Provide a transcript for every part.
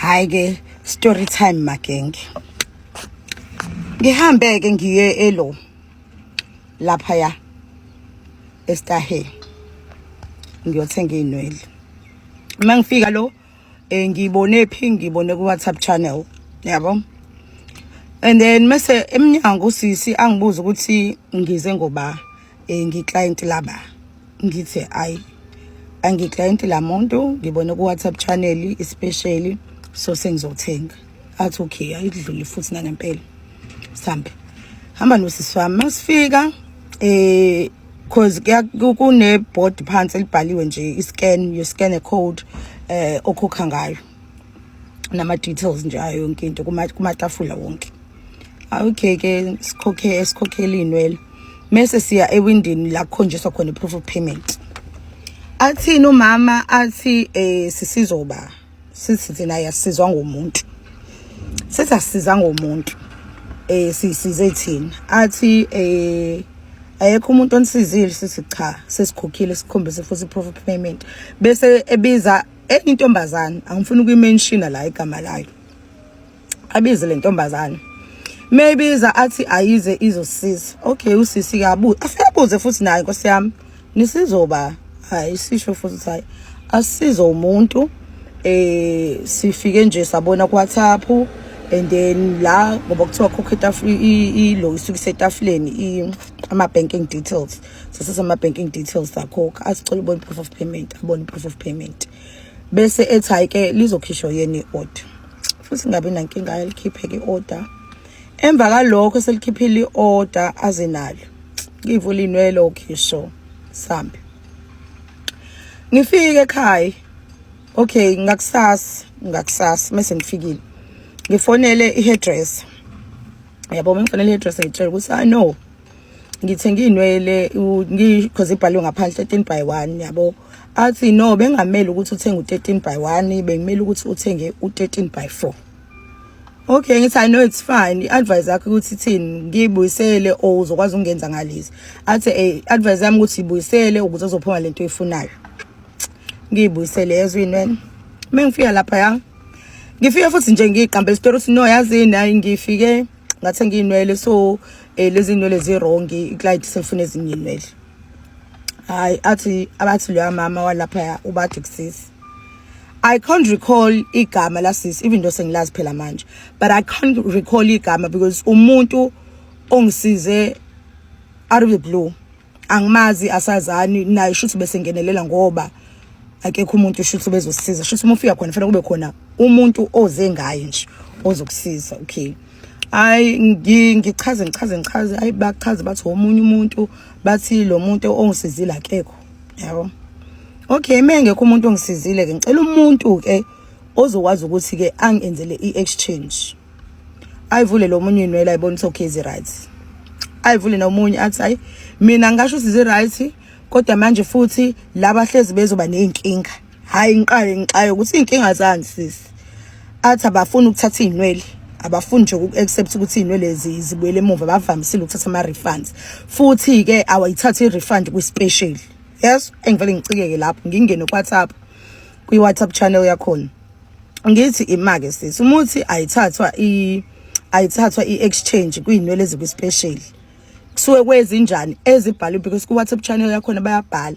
Hayi ke, story time magenge. Ngihambe ke ngiye elo lapha ya eStahe, ngiyothenga izinwele. Uma ngifika lo ngibone phi? Ngibone ku WhatsApp channel, yabo. And then mase eminyango usisi angibuza ukuthi ngize ngoba ngiclient laba. Ngithi ayi, angiclient lamuntu, ngibone ku WhatsApp channel especially, so sengizothenga. Athi okay, ayidluli futhi nangempela. Sihambe hamba nosisi wami. Masifika cause kune board phansi elibhaliwe nje i-scan, you scan a code okhokha ngayo nama details nje ayo yonke into kumatafula wonke. Okay ke, sikhokhe, sikhokhele inwele, mase siya ewindini la kukhonjiswa khona i-proof of payment. Athini umama? Athi sisizoba sithi thina yasizwa ngumuntu, sithi asisiza ngomuntu, sisize thina. Athi ayekho umuntu onisizile. Sithi cha, sesikhokhile, sikhombise futhi proof of payment. Bese ebiza enye intombazana, angifuni ukuyimentiona la igama layo. Abize le ntombazana, mayibiza athi ayize izosiza. Okay, usisi kabuza, afike futhi naye, nkosi yami, nisizoba? Hayi, sisho futhi hayi, asisizo umuntu, sifike nje sabona ku WhatsApp. And then la ngoba kuthiwa khokha itafula, ilo isuke isetafuleni, ama banking details, sasese ama banking details, sakhokha. Asicela ubone proof of payment, abone proof of payment, bese ethi hayi ke, lizokhishwa yeni i-order futhi. Ngabe nankinga, ayalikhiphe ke i-order. Emva kalokho selikhiphile i-order, aze nalo, ngivula inwele. Okay, so sambe ngifike ekhaya. Okay, ngakusasa mase ngifikile, ngifonele i-hairdresser, yabo. Ngifonele i-hairdresser, ngitshela ukuthi I know ngithenga inwele because ibhaliwe ngaphandle 13 by 1, yabo. Athi no, bengamele ukuthi uthenge u13 by 1, bengimele ukuthi uthenge u13 by 4. Okay, ngithi I know, it's fine. I-advice yakho ukuthi ithini? Ngiyibuyisele or uzokwazi ukungenza ngalezi? Athi advice yami ukuthi ibuyisele ukuze uzophuma lento oyifunayo. Ngiyibuyisele yezo inwele. Mengifika lapha ya, ngifike futhi nje ngiqambe isitori ukuthi no, yazini, hayi, ngifike ngathenga inwele, so lezi inwele zi-wrong, i-client sefuna ezinye inwele. Hayi, athi abathi loya mama walapha ubathi kusisi, I can't recall igama lasisi, even though sengilazi phela manje, but I can't recall igama because umuntu ongisize out of the blue, angimazi, asazani naye. Shuthi bese ngenelela ngoba akekho umuntu shuthi bezosiza. Shuthi uma ufika khona fanele kube khona umuntu oze ngaye nje ozokusiza. Okay, hayi, ngichaze, ngichaze, ngichaze. Hayi, bachaze, bathi omunye umuntu, bathi lo muntu ongisizile akekho, yabo. Okay, mengekho umuntu ongisizile ke, ngicela umuntu ke ozokwazi ukuthi ke angenzele i-exchange. Ayivule lo munye inwele, ayibona ukuthi okay, zi-right. Ayivule nomunye, athi hayi, mina ngisho ukuthi zi-right, kodwa manje futhi laba hlezi bezoba ney'nkinga. Hhayi, ngiqale ngixaye ukuthi iy'nkinga zani, sisi? Athi abafuni ukuthatha iy'nwele, abafuni nje uku-accept ukuthi iy'nwele zibuyele emuva, bavamisile ukuthatha ama-refunds. Futhi-ke awayithathi i-refund kwi-special. Yes, engivele ngicikeke lapho, ngingene ku-WhatsApp, kwi-WhatsApp channel yakhona. Ngithi imake sisi, umuthi ayithathwa i-exchange kuyinwele ezikwi-special, kusuke kwezinjani ezibhaliwe? Because ku-WhatsApp channel yakhona bayabhala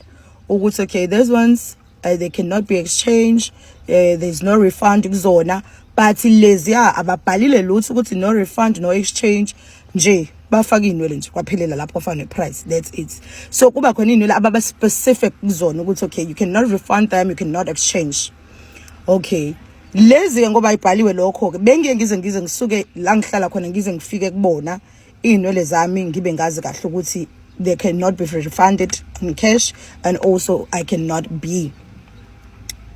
ukuthi okay, those ones they cannot be exchanged, there's no refund kuzona, but leziya ababhalile lutho ukuthi no refund, no exchange nje. Bafaka iy'nwele nje, kwaphelela lapho, kwafana ne-price, that's it. So kuba khona iy'nwele ababa specific kuzona ukuthi okay, you cannot refund them, you cannot exchange. Okay, lezi-ke ngoba ibhaliwe lokho-ke, bengiye ngize ngisuke la ngihlala khona, ngize ngifike kubona iy'nwele zami, ngibe ngazi kahle ukuthi they cannot be refunded in cash and also I cannot be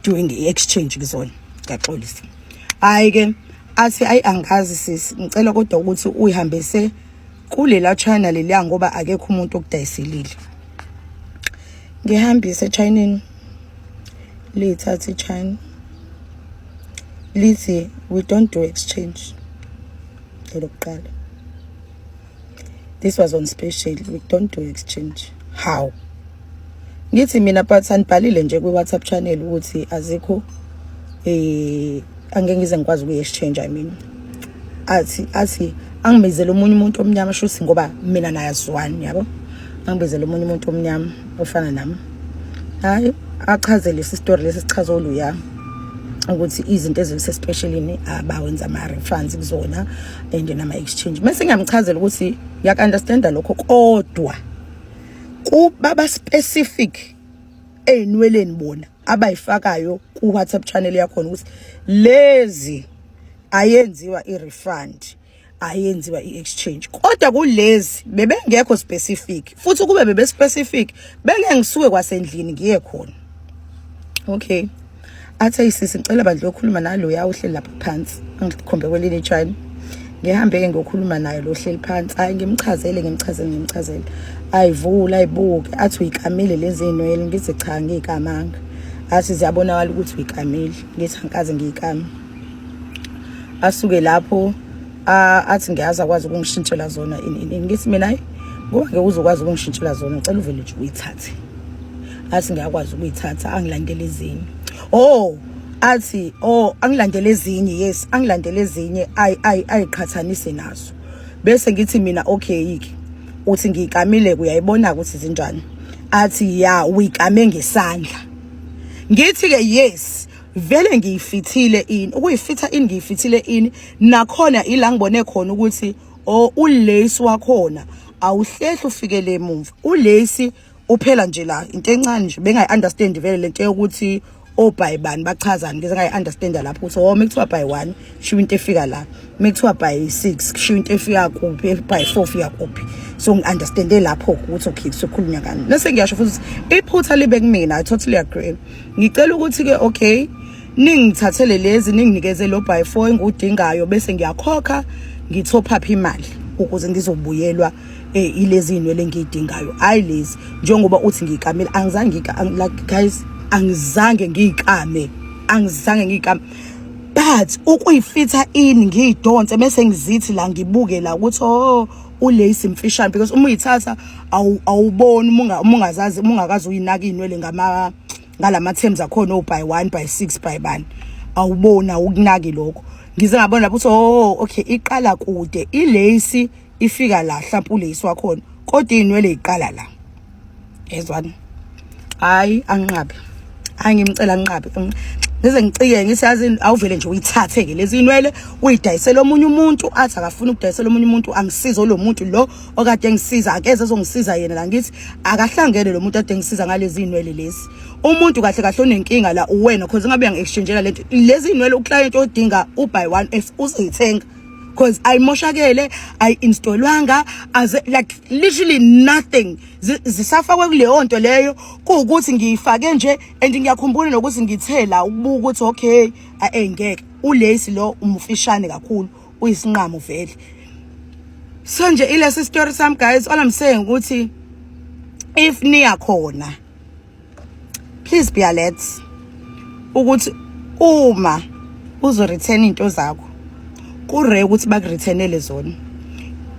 doing i-exchange kuzona. Ngiyaxolisa. Hhayi-ke, athi ayi, angazi sisi, ngicela kodwa ukuthi uyihambise kulela China leliya ngoba akekho umuntu okudayiselile. Ngihambise eChineni, liyithathe iChina, lithi we don't do exchange. Elokuqala, this was on special, we don't do exchange. How? Ngithi mina, but anibhalile nje kwi-WhatsApp channel ukuthi azikho. Angeke ngize ngikwazi ukuyi-exchange, I mean, athi angibizele omunye umuntu omnyama, shuthi ngoba mina naye asizwani, yabo. Angibizele omunye umuntu omnyama ofana nami. Hayi, achaze lesi story lesi sichaza oluya ukuthi izinto ezisespecialini abawenza ama-refunds kuzona and nama-exchange. Mese ngiyamchazela ukuthi ngiyaku-understanda lokho, kodwa kubaba specific ey'nweleni bona abayifakayo ku-WhatsApp channel yakhona ukuthi lezi ayenziwa i-refund, ayenziwa i-exchange, kodwa kulezi bebengekho specific. Futhi kube bebe specific, bengeke ngisuke kwasendlini ngiye khona. Okay, athi, "Ayisisi, ngicela bandla yokhuluma nalo ya uhleli lapha phansi." Angikhombe kwelinye itshani. Ngihambe-ke ngiyokhuluma naye lo hleli phansi. Hayi, ngimchazele, ngimchazele, ngimchazele. Ayivule, ayibuke, athi, "Uyikamile lezi iy'nwele?" Ngithi, "Cha, ngiyikamanga." Athi, "Ziyabonakala ukuthi uyikamile." Ngithi, "Angikaze ngiyikame." Asuke lapho athi, "Ngiyazi akwazi ukungishintshela zona, ini ini." Ngithi mina, "Hayi, ngoba ngeke uzokwazi ukungishintshela zona, ngicela uvele nje uyithathe." Athi, "Ngiyakwazi ukuyithatha." Angilandele ezinye. Oh, athi, "Oh, angilandele ezinye." Yes, angilandele ezinye, ayiqhathanise nazo. Bese ngithi mina, "Okay ke, uthi ngiyikamile, uyayibona ukuthi zinjani?" Athi, "Ya, uyikame ngesandla." Ngithi ke, "Yes, vele ngiyifithile ini, ukuyifitha ini, ngiyifithile ini." Nakhona ila ngibone khona ukuthi, oh, ulace wakhona awuhlehli ufikele emumva, ulace uphela nje la, into encane nje. Bengayi understand vele lento yokuthi oh by bani bachazani. Ngize ngayi understand lapho ukuthi, oh, mekuthiwa by 1 kushiwo into efika la, mekuthiwa by 6 kushiwo into efika kuphi, by 4 fika kuphi. So ngi-understande lapho ukuthi, okay, kusokhulunywa ngani. Bese ngiyasho futhi ukuthi iphutha libe kumina, I totally agree. Ngicela ukuthi-ke, okay, ningithathele lezi, ninginikeze lo by 4 engiwudingayo, bese ngiyakhokha, ngithop up imali ukuze ngizobuyelwa ilezi inwele engiyidingayo, hayi lezi njengoba uthi ngiyikamile. Angizange like, guys, angizange ngiyikame, angizange ngiyikame, but ukuyifitha in, ngiyidonse, bese ngizithi la, ngibuke la ukuthi, oh, ulace mfishane, because uma uyithatha awuboni uma ungazazi, uma ungakazi uyinaka inwele ngalama terms akhona, oh, by 1, by 6, by bani, awubona, awukunaki lokho. Ngize ngabona lapho ukuthi, oh, okay, iqala kude ilace, ifika la mhlawumbe ulace wakhona, kodwa inwele iqala la ezwani. Hayi, anqabe. Hayi, ngimcela anqabe, ngize ngicike, ngithi, "Yazi, awuvele nje uyithathe ke lezi inwele, uyidayisele omunye umuntu." Athi akafuni ukudayisela omunye umuntu, angisize lo muntu lo okade engisiza, akeze ezongisiza yena la. Ngithi akahlangene lo muntu ade ngisiza ngalezi inwele lezi. Umuntu kahle kahle onenkinga la uwena, cause ngabe uyangi-exchangela lento lezi inwele, uclient odinga u-by 1 if uzoyithenga, cause ayimoshakele, ayi-installwanga, as like literally nothing. Zisafakwe kuleyo nto leyo, kuwukuthi ngiyifake nje. And ngiyakhumbula nokuthi ngithela ukubuka ukuthi, okay, ngeke, ulace lo umfishane kakhulu, uyisinqamu vele. So nje ilesi story sami, guys. All I'm saying ukuthi if niya khona, please be alert ukuthi uma uzo return into zakho, kure ukuthi bakureturnele zona.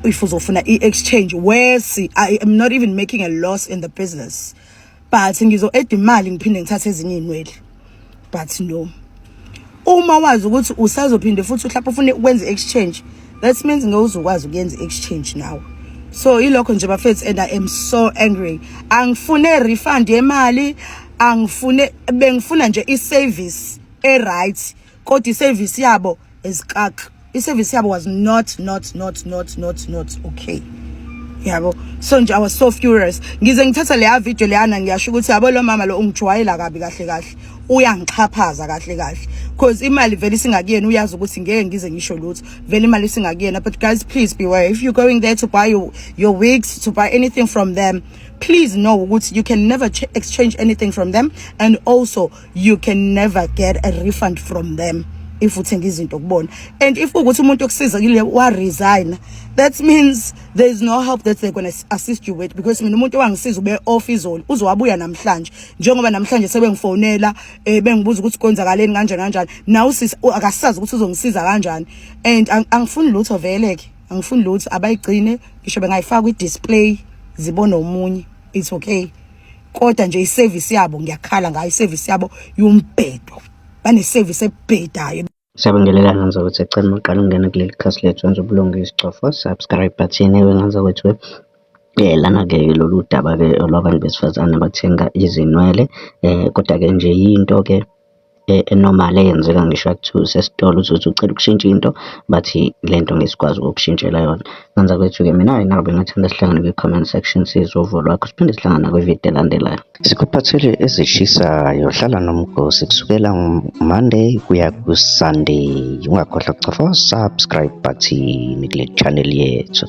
If uzofuna i-exchange, worse, I am not even making a loss in the business, but ngizo add imali, ngiphinde ngithathe ezinye iy'nwele. But no, uma wazi ukuthi usazophinde futhi mhlawumbe ufune ukwenza i-exchange, that means ngeke uzukwazi ukuyenza i-exchange nawe. So ilokho nje, bafethu, and I am so angry. Angifune refund yemali, angifune, bengifuna nje i-service e-right, kodwa i-service yabo is kak. I-service yabo was not, not, not, not, not, not okay, yabo. So nje I was so furious. Ngize ngithatha leya video leyana, ngiyasho ukuthi, yabo, lo mama lo ungijwayela kabi kahle kahle, uyangixhaphaza kahle kahle, because imali vele isingakuyena, uyazi ukuthi ngeke ngize ngisho lutho, vele imali isingakuyena. But guys, please beware if you're going there to buy your wigs, to buy anything from them. Please know ukuthi you can never exchange anything from them, and also you can never get a refund from them if uthenga izinto kubona. And if ukuthi umuntu okusiza kile wa resign, that means there is no help that they're going to assist you with, because mina umuntu owangisiza ube off izolo, uzowabuya namhlanje, njengoba namhlanje sebengifonela bengibuza ukuthi kwenzakaleni, kanjani kanjani. Naw usisi akasazi ukuthi uzongisiza kanjani. And angifuni lutho vele ke, angifuni lutho. Abayigcine, ngisho bengayifaka kwi-display zibone omunye, it's okay. Kodwa nje iservice yabo, ngiyakhala ngayo, iservice yabo yumbhedo, baneservice ebhedayo. Siyabingelela ngenza ukuthi ecela uma uqala ukungena kuleli khasi lethu wenze ubulungiswa cofa subscribe button wenza ukuthi lana-ke lolu daba-ke olwabantu besifazane abathenga izinwele kodwa-ke nje yinto-ke e-normal eyenzeka ngisho kuthiwa usesitolo uzothi ucela ukushintsha into, bathi le nto ngeke sikwazi ukukushintshela yona. Ngenza kwethu-ke mina nawe bengingathanda sihlangane kwi-comment section sizwe uvo lwakho, siphinde sihlangane kwividiyo elandelayo. Sikuphathele ezishisayo, hlala nomgosi kusukela Monday kuya ku-Sunday. Ungakhohlwa ukucofa subscribe button kule channel yethu.